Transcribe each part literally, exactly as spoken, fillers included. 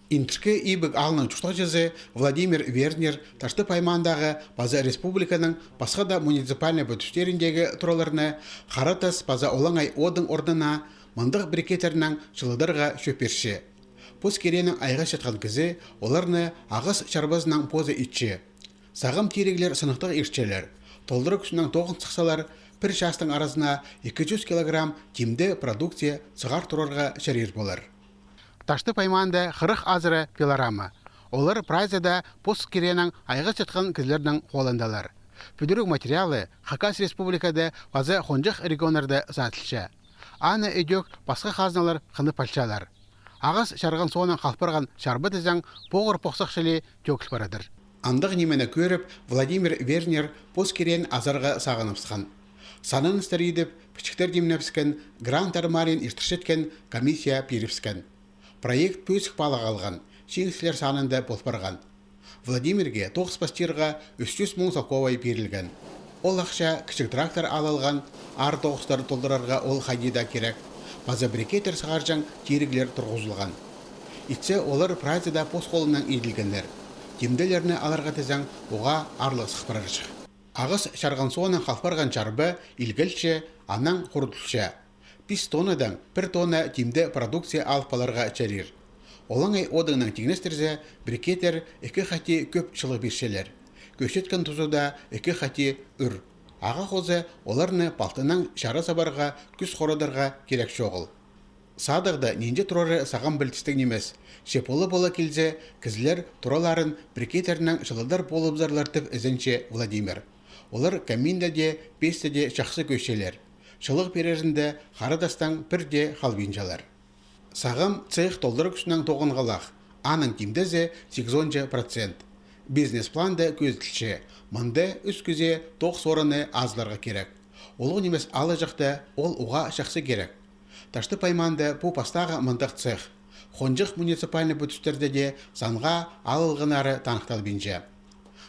Индіркі Ибіг аалның чуртағҷызы Владимир Вернер Таштып аймаандағы паза республиканың пасха даа муниципальнай пӱдістеріндегі тураларны, Хара Тас паза Олаңай одың орнына мындағ брикеттернең чылыдарға чӧп пирче. Пос киреенең айғасчатхан кізі оларны ағас чарбазынаң позы итче. Сағам тиріглер сынахтығ иртчелер. Толдыра кӱстінең тоғын сыхсалар, пір частың аразына ікі чӱс килограмм тимде продукция сығар турарға чарир полар. Таштып аймаанда хырых азыра пилорама. Олар прайзы даа пос киреенең айғасчатхан кізілернің холындалар. Пӱдіріг материалы Хакас Республикада паза хонҷых регионнарда садылча. Аны ідӧк пасха хазналар хынып алчалар. Ағас чарған соонаң халып парған чарба тізең поғыр-похсах чіли тӧгіл парадыр. Андағ нимені кӧріп, Владимир Вернер пос киреен азарға сағыныбысхан. Сананыстар идіп, пічіктер тимнебіскен, гранттар марин иртірчеткен комиссия пирібіскен. Проект пӧзік паалағ алған, чиңіскілер санында пол парған. Владимирге тоғыс пастирға ӱс чӱс муң салковай пирілген. Ол ахча кічіг трактор алылған, аар тоғыстар толдырарға ол хайди даа кирек, паза брикеттер сығарҷаң тиріглер турғызылған. Итсе, олар прайзы даа пос холынаң иділгеннер. Тимделерні аларға тізең, уғаа аарлығ сых парарҷых. Ағас чарған соонаң халып парған чарба илгелче, анаң хуртылча. Пис тоннадаң пір тонна тимде продукция алып аларға чарир. Олаңай одыңнаң тиңнестірзе, брикеттер ікі хати кӧп чылығ пирчелер. Кӧсчеткен тузы даа ікі хати ӱр. Ағаа хоза оларны палтынаң чара сабарға, кӱс хорадарға кирек чоғыл. Садығда нинҷе турары сағам пілдістіг нимес. Че пола-пола килзе, кізілер тураларын брикеттернең чылыдар полыбызарлар тіп ізенче Владимир. Олар каминда дее, песте дее чахсы кӧсчелер. Чылығ пирерінде Хара Тастаң пір дее халбинчалар. Сағам цех толдыра кӱстінең тоғынғалах, аның тимдезі сигізонҷа процент. Бизнес-планда кӧзіділче, мында ӱс кізее тоғыс орынны азыларға кирек. Улуғ нимес алаҷахта ол уғаа чахсы кирек. Таштып аймаанда пу пастағы мындағ цех. Хонҷых муниципальнай пӱдістерде дее санға алылғаннары таныхталбинча.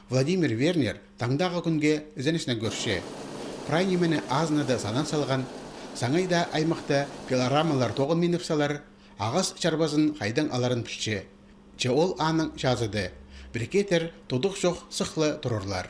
Владимир Вернер таңдағы кӱнге ізенісінең кӧрче. Прай нимені азынада санан салған, саңай даа аймахта пилорамалар тоғынминып салар, ағас чарбазын хайдаң аларын пілче. Че ол аның чазыды. Брикеттер тудығ чох сых ла турарлар.